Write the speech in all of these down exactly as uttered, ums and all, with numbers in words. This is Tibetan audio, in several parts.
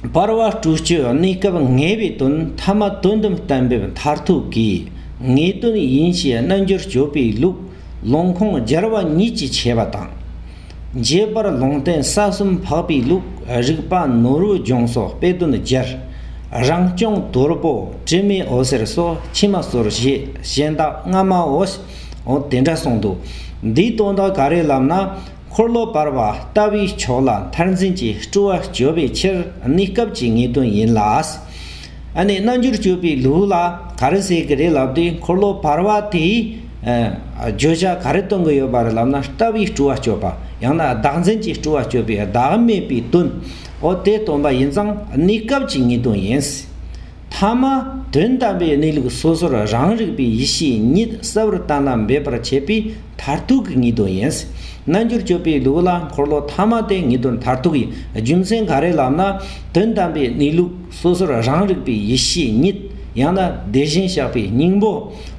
བར་བ་སྤྲོས་གཅོད་གནས་སྐབས་ངེས་པའི་དོན། ཐ་མ་དོན་དམ་གཏན་འབེབས་མཐར་ཐུག་གི་ངེས་དོན་ཡིན་ཞེས། རྣལ་འབྱོར་སྤྱོད་པའི་ལུགས་ལུང་ཁུངས་སྦྱར་བ་ཉིད་ཀྱིས་ཕྱེ་བ་དང་། འབྱེད་པར་ལུང་བསྟན་ས་གསུམ་འཕགས་པའི་ལུགས། རིགས་པ་ནོར་བུ་ལྗོངས་སོགས་དཔེ་དོན་སྦྱར། རང་སྐྱོང་དོལ་པོ་དྲི་མེད་འོད་ཟེར་སོགས་ཕྱི་མ་སོར་བཞེས། གཞན་དག་སྔ་མའོ། འོ་དེ་འདྲ་གསུངས་འདུག། འདིའི་དོན་དག་ག་རེ་ལབ་ན། འཁོར་ལོ་བར་པ་ལྟ་བུའི་ཕྱོགས་ལ་མཐར་འཛིན་གྱི་སྤྲོ་བ་སྤྱོད་པའི་ཕྱིར། གནས་སྐབས་ཀྱི་ངེས་དོན་ཡིན་ལ། ཨ་ནི་རྣལ་འབྱོར་སྤྱོད་པའི་ལུགས་ལ་ག་རེ་ཟེར་གི་རེད་ལབ་དུས། འཁོར་ལོ་བར་པ་དེའི་ཨ་བརྗོད་བྱ་ག་རེ་སྟོན་གི་ཡོད་པ་རེད་ལབ་ན། ལྟ་བུའི་སྤྲོ་བ་སྤྱོད་པ། ཡང་ན་བདག་འཛིན་གྱི་སྤྲོ་བ་སྤྱོད་པའི་བདག་མེད་པའི་དོན། འོ་དེ་སྟོན་པ་ཡིན་ཙང་གནས་སྐབས་ཀྱི་ངེས་དོན་ཡིན། ཐ་མ་དོན་དམ་པའི་གནས་ལུགས་སོ་སོར་རང་རིག་པའི་ཡེ་ཤེས་ཉིད་གསལ་བོར་གཏན་ལ་འབེབས་པར་བྱེད་པའི་མཐར་ཐུག་གི་ངེས་དོན་ཡིན། རྣལ་འབྱོར་སྤྱོད་པའི་ལུགས་ལ་འཁོར་ལོ་ཐ་མ་དེ་ངེས་དོན་མཐར་ཐུག་ཡིན། རྒྱུ་མཚན་ག་རེ་ལབ་ན། དོན་དམ་པའི་གནས་ལུགས་སོ་སོར་རང་རིག་པའི་ཡེ་ཤེས་ཉིད། ཡང་ན་དེ་བཞིན་གཤེགས་པའི་སྙིང་པོ།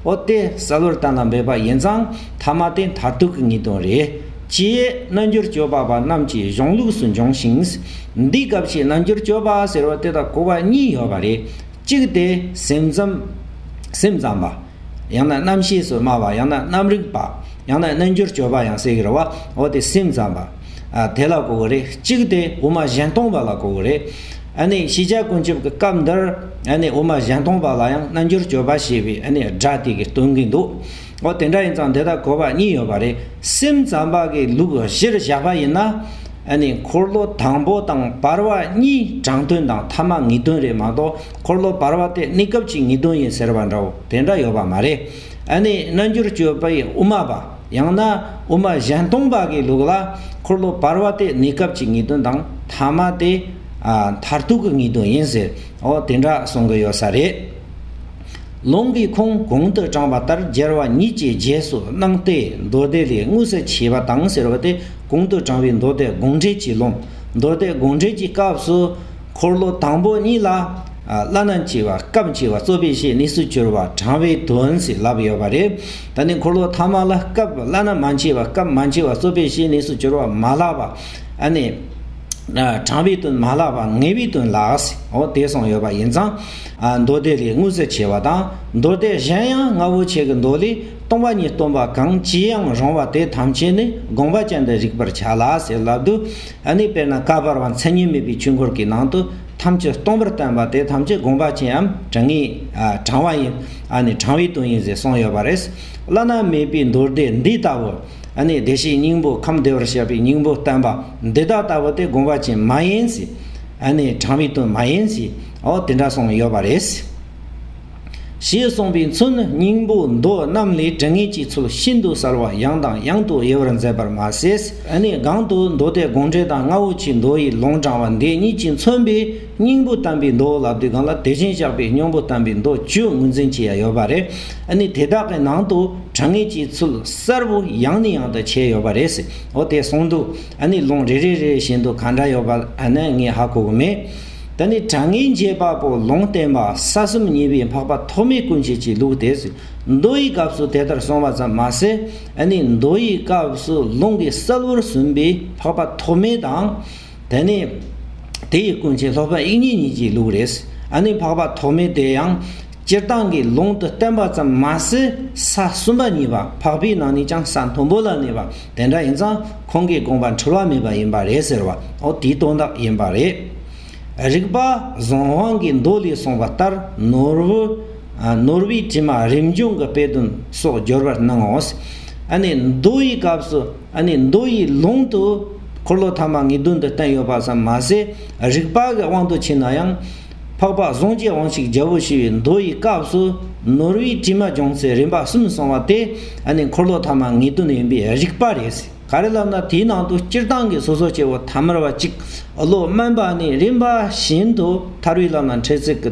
འོ་དེ་གསལ་བོར་གཏན་ལ་འབེབས་པ་ཡིན་ཙང་། ཐ་མ་དེ་མཐར་ཐུག་གི་ངེས་དོན་རེད། ཅེས་རྣལ་འབྱོར་སྤྱོད་པ་པ་རྣམས་ཀྱི་གཞུང་ལུགས་སུ་འབྱུང་ཞིང་། འདིའི་སྐབས་ཀྱི་རྣལ་འབྱོར་སྤྱོད་པ་ཟེར་བ་དེ་དག་གོ་བ་གཉིས་ཡོད་པ་རེད། གཅིག་དེ་སེམས་ཙམ། སེམས་ཙམ་པ། ཡང་ན་རྣམ་ཤེས་སུ་སྨྲ་བ། ཡང་ན་རྣམ་རིག་པ། ཡང་ན་རྣལ་འབྱོར་སྤྱོད་པ་ཡང་ཟེར་གི་རེད་བ། འོ་དེ་སེམས་ཙམ་པ། ཨ་དེ་ལ་གོ་གི་རེད། གཅིག་དེ་དབུ་མ་གཞན་སྟོང་པ་ལ་གོ་གི་རེད། ཨ་ནི་ཤེས་བྱ་ཀུན་ཁྱབ་ཀྱི་སྐབས་འདིར། ཨ་ནི་དབུ་མ་གཞན་སྟོང་པ་ལ་ཡང་རྣལ་འབྱོར་སྤྱོད་པ་ཞེས་པའི་ཨ་ནི་སྒྲ་དེ་གིས་སྟོན་གི་འདུག། འོ་དེ་འདྲ་ཡིན་ཙང་དེ་དག་གོ་བ་གཉིས་ཡོད་པ་རེད། སེམས་ཙམ་པ་གི་ལུགས་གཞིར་བཞག་པ་ཡིན་ན། ཨ་ནི་འཁོར་ལོ་དང་པོ་དང་བར་པ་གཉིས་དྲང་དོན་དང་ཐ་མ་ངེས་དོན་རེད་མ་གཏོགས། འཁོར་ལོ་བར་པ་དེ་གནས་སྐབས་ཀྱི་ངེས་དོན་ཡིན་ཟེར་བ་འདྲ་བོ་དེ་འདྲ་ཡོད་པ་མ་རེད། ཨ་ནི་རྣལ་འབྱོར་སྤྱོད་པའི་དབུ་མ་པ། ཡང་ན་དབུ་མ་གཞན་སྟོང་པ་གི་ལུགས་ལ་འཁོར་ལོ་བར་པ་དེ་གནས་སྐབས་ཀྱི་ངེས་དོན་དང་། ཐ་མ་དེ་ཨ་མཐར་ཐུག་གི་ངེས་དོན་ཡིན་ཟེར། འོ་དེ་འདྲ་གསུང་གི་ཡོད་ས་རེད། ལུང་གི་ཁུངས་གོང་དུ་དྲངས་པ་ལྟར་སྦྱར་བ་ཉིད་ཀྱི་རྗེས་སུ་གནང་སྟེ། མདོ་སྡེ་ལས་དངོས་སུ་ཕྱེ་བ་དང་ཟེར་བ་དེ། གོང་དུ་དྲངས་པའི་མདོ་སྡེ་དགོངས་འགྲེལ་གྱི་ལུང་། མདོ་སྡེ་དགོངས་འགྲེལ་གྱི་སྐབས་སུ་འཁོར་ལོ་དང་པོ་གཉིས་ལ། ཨ་བླ་ན་མཆིས་པ་སྐབས་མཆིས་པ་རྩོད་པའི་ཕྱིར་གནས་སུ་གྱུར་པ་དྲང་བའི་དོན་ཞེས་ལབ་ཡོད་པ་རེད། ད་ནི་འཁོར་ལོ་ཐ་མ་ལ་སྐབས་བླ་ན་མ་མཆིས་པ་སྐབས་མ་མཆིས་པ་རྩོད་པའི་ཕྱིར་གནས་སུ་གྱུར་པ་མ་ལབ་པ། ཨ་ནི། ཨ་དྲང་བའི་དོན་མ་ལབ་པ་ངེས་པའི་དོན་ལ། འོ་དེ་གསུངས་ཡོད་པ་ཡིན་ཙང་། ཨ་མདོ་སྡེ་ལས་དངོས་སུ་ཕྱེ་བ་དང་། མདོ་སྡེ་གཞན་ཡང་རྔ་བོ་ཆེ་གི་མདོ་ལས། སྟོང་པ་ཉིད་སྟོན་པ་གང་ཅི་ཡང་རུང་བ་དེ་ཐམས་ཅད་ནི། དགོངས་པ་ཅན་དུ་རིག་པར་བྱ་ལ་ཟེར་ལབ་དུས། ཨ་ནི་དཔེར་ན་བཀའ་བར་པ་མཚན་ཉིད་མེད་པའི་ཆོས་འཁོར་གྱི་ནང་དུ། ཐམས་ཅད་སྟོང་པར་བསྟན་པ་དེ་ཐམས་ཅད་དགོངས་པ་ཅན་འམ་དྲང་ངེས། ཨ་དྲང་བ་ཡིན། ཨ་ནི་དྲང་བའི་དོན་ཡིན་ཟེར་གསུངས་ཡོད་པ་རེད། བླ་ན་མེད་པའི་མདོ་སྡེ་འདི་ལྟ་བུ། ཨ་ནི་བདེ་གཤེགས་སྙིང་པོ་ཁམས་བདེ་བར་གཤེགས་པའི་སྙིང་པོ་བསྟན་པ་འདི་དག་ལྟ་བུ་དེ་དགོངས་པ་ཅན་མ་ཡིན་ཟེར། ཨ་ནི་དྲང་བའི་དོན་མ་ཡིན་ཟེར། འོ་དེ་འདྲ་གསུངས་ཡོད་པ་རེད། ཞེས་གསུངས་པའི་མཚོན་སྙིང་པོ་མདོ་རྣམས་ལས་དྲང་ངེས་ཀྱི་ཚུལ་ཤིན་ཏུ་གསལ་བ་ཡང་དང་ཡང་དུ་དབྱེ་བར་མཛད་པར་མ་ཟད། ཨ་ནི་གོང་དུ་མདོ་སྡེ་དགོངས་འགྲེལ་དང་རྔ་བོ་ཆེའི་མདོ་ཡི་ལུང་དྲངས་པ་འདི་གཉིས་ཀྱིས་མཚོན་པའི་སྙིང་པོ་བསྟན་པའི་མདོ་ལབ་དུས་སྒང་ལ། དེ་བཞིན་གཤེགས་པའི་སྙིང་པོ་བསྟན་པའི་མདོ་བཅུ་ངོས་འཛིན་བྱེད་ཡ་ཡོད་པ་རེད། ཨ་ནི་དེ་དག་གི་ནང་དུ་དྲང་ངེས་ཀྱི་ཚུལ་གསལ་བོ་ཡང་ནས་ཡང་དུ་ཕྱེ་ཡོད་པ་རེད་ཟེར། འོ་དེ་གསུངས་འདུག། ཨ་ནི་ལུང་རེ་རེ་རེ་བཞིན་དུ་ག་འདྲ་ཡོད་པ་ཨ་ནི་ངས་ཧ་གོ་གི་མེད། ད་ནི་དྲང་ངེས་འབྱེད་པ་པོ་ལུང་བསྟན་པ་ས་གསུམ་གཉིས་པའི་འཕགས་པ་ཐོགས་མེད་ཀུན་བྱེད་ཀྱི་ལུགས་དེ་ཟེར། མདོ་ཡི་སྐབས་སུ་དེ་ལྟར་གསུངས་པ་ཙམ་མ་ཟད། ཨ་ནི་མདོ་ཡི་སྐབས་སུ་ལུང་གིས་གསལ་བོར་གསུངས་པའི་འཕགས་པ་ཐོགས་མེད་དང་། དེ་ནས་དེ་ཡི་ཀུན་མཁྱེན་སློབ་དཔོན་དབྱིག་གཉེན་གཉིས་ཀྱི་ལུགས་རེད། ཨ་ནི་འཕགས་པ་ཐོགས་མེད་དེ་ཡང་སྤྱིར་བཏང་གི་ལུང་དུ་བསྟན་པ་ཙམ་མ་ཟད། ས་གསུམ་པ་གཉིས་པ་འཕགས་པའི་ནང་ནས་ཀྱང་ས་མཐོན་པོ་ལ་གནས་པ་དེ་འདྲ་ཡིན་ཙང་། ཁོང་གི་དགོངས་པ་འཁྲུལ་བ་མེད་པ་ཡིན་པ་རེད་ཟེར་བ། འོ་དེའི་དོན་དག་ཡིན་པ་རེད། རིགས་པ་གཟུངས་དབང་གི་མདོ་ལས་གསུངས་པ་ལྟར། ནོར་བུ། ཨ་ནོར་བུའི་དྲི་མ་རིམ་བྱོན་གྱི་དཔེ་དོན་སོགས་སྦྱོར་བར་གནང་ངོ་། ཨ་ནི་མདོ་ཡི་སྐབས་སུ། ཨ་ནི་མདོ་ཡི་ལུང་དུ་འཁོར་ལོ་ཐ་མ་ངེས་དོན་དུ་བསྟན་ཡོད་པ་ཙམ་མ་ཟད། རིགས་པ་གི་དབང་དུ་ཕྱིན་ན་ཡང་། འཕགས་པ་གཟུངས་ཀྱི་དབང་ཕྱུག་རྒྱལ་པོ་ཞེས་པའི་མདོ་ཡི་སྐབས་སུ། ནོར་བུའི་དྲི་མ་སྦྱོང་ཚུལ་རིམ་པ་གསུམ་གསུངས་པ་དེ། ཨ་ནི་འཁོར་ལོ་ཐ་མ་ངེས་དོན་ཡིན་པའི་རིགས་པ་རེད། ག་རེ་ལབ་ན། དེའི་ནང་དུ་སྤྱིར་བཏང་གི་སོ་སོ་སྐྱེ་བོ་ཐ་མལ་པ་གཅིག། བློ་དམན་པ་ནས་རིམ་པ་བཞིན་དུ་ཐར་པའི་ལམ་ལ་འཁྲིད་ཚུལ་གྱི་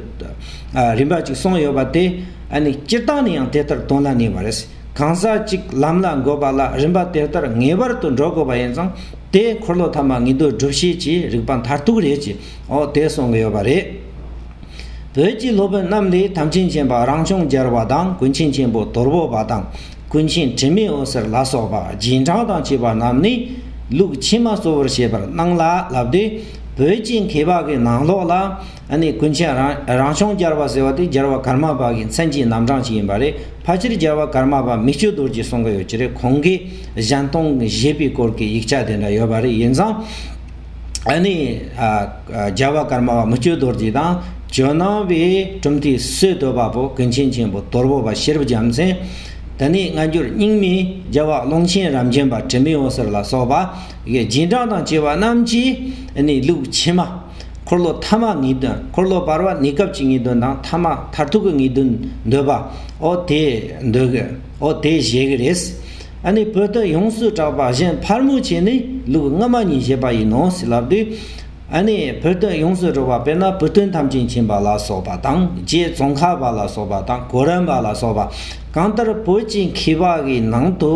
རིམ་པ་གཅིག་གསུངས་ཡོད་པ་དེ། ཨ་ནི་སྤྱིར་བཏང་ནས་ཡང་དེ་ལྟར་དོན་ལ་གནས་པ་རེད། གང་ཟག་གཅིག་ལམ་ལ་འགོད་པ་ལ་རིམ་པ་དེ་ལྟར་ངེས་པར་དུ་འགྲོ་དགོས་པ་ཡིན་ཙང་། དེ་འཁོར་ལོ་ཐ་མ་ངེས་དོན་སྒྲུབ་བྱེད་ཀྱི་རིགས་པ་མཐར་ཐུག་རེད་ཅེས། འོ་དེ་གསུང་གི་ཡོད་པ་རེད། བོད་ཀྱི་སློབ་དཔོན་རྣམས་ལས་ཐམས་ཅད་མཁྱེན་པ་རང་བྱུང་རྒྱལ་བ་དང་། ཀུན་མཁྱེན་ཆེན་པོ་དོལ་པོ་པ་དང་། ཀུན་མཁྱེན་དྲི་མེད་འོད་ཟེར་ལ་སོགས་པ་རྗེས་འབྲང་དང་བཅས་པ་རྣམས་ནས་ལུགས་ཕྱི་མ་གཙོ་བོར་བྱེད་པར་གནང་ལ་ལབ་སྟེ། བོད་ཀྱི་མཁས་པ་གི་ནང་ལོགས་ལ་ཨ་ནི་ཀུན་མཁྱེན་རང་རང་བྱུང་རྒྱལ་བ་ཟེར་བ་དེ་རྒྱལ་བ་ཀརྨ་པ་གི་མཚན་གྱི་རྣམ་གྲངས་ཅིག་ཡིན་པ་རེད། ཕལ་ཆེར་རྒྱལ་བ་ཀརྨ་པ་མི་བསྐྱོད་རྡོ་རྗེ་གསུང་གི་ཡོད་ཀྱི་རེད། ཁོང་གིས་གཞན་སྟོང་བཞེད་པའི་སྐོར་གྱི་ཡིག་ཆ་དེ་འདྲ་ཡོད་པ་རེད། ཡིན་ཙང་ཨ་ནི་ཨ་རྒྱལ་བ་ཀརྨ་པ་མི་བསྐྱོད་རྡོ་རྗེ་དང་ཇོ་ནང་པའི་གྲུབ་མཐའི་སྲོལ་གཏོད་པ་པོ་ཀུན་མཁྱེན་ཆེན་པོ་དོལ་པོ་པ་ཤེས་རབ་རྒྱལ་མཚན། དེ་ནས་སྔ་འགྱུར་རྙིང་མའི་རྒྱལ་བ་ཀློང་ཆེན་རབ་འབྱམས་པ་དྲི་མེད་འོད་ཟེར་ལ་སོགས་པ་རྗེས་འབྲང་དང་བཅས་པ་རྣམས་ཀྱིས་ཨ་ནི་ལུགས་ཕྱི་མ། འཁོར་ལོ་ཐ་མ་ངེས་དོན། འཁོར་ལོ་བར་པ་གནས་སྐབས་ཀྱི་ངེས་དོན་དང་ཐ་མ་མཐར་ཐུག་གི་ངེས་དོན་འདོད་པ། ཨོ་དེ་འདོད་གི། ཨོ་དེ་བཞེད་གི་རེད། ཨ་ནི་བོད་དུ་ཡོངས་སུ་གྲགས་པ་གཞན་ཕལ་མོ་ཆེ་ནི་ལུགས་སྔ་མ་ཉིད་བཞེད་པ་ཡིན་ནོ་ཟེར་ལབ་དུས། ཨ་ནི་བོད་དུ་ཡོངས་སུ་གྲགས་པ་དཔེར་ན་བུ་སྟོན་ཐམས་ཅད་མཁྱེན་པ་ལ་སོགས་པ་དང་རྗེ་ཙོང་ཁ་པ་ལ་སོགས་པ་དང་གོ་རམས་པ་ལ་སོགས་པ། གང་ལྟར་བོད་ཀྱི་མཁས་པ་གི་ནང་དུ་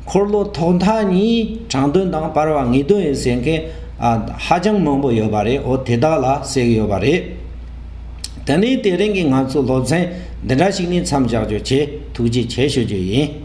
འཁོར་ལོ་ཐོག་མཐའ་གཉིས་དྲང་དོན་དང་བར་པ་ངེས་དོན་ཡིན་ཟེར་མཁན་ཨ་ཧ་ཅང་མང་པོ་ཡོད་པ་རེད། འོ་དེ་དག་ལ་ཟེར་གི་ཡོད་པ་རེད། དེ་ནས་དེ་རིང་གི་ང་ཚོའི་སློབ་ཚན་འདི་འདྲ་ཞིག་ནས་མཚམས་བཞག་རྒྱུ་བྱས། ཐུགས་རྗེ་ཆེ་ཞུ་རྒྱུ་ཡིན།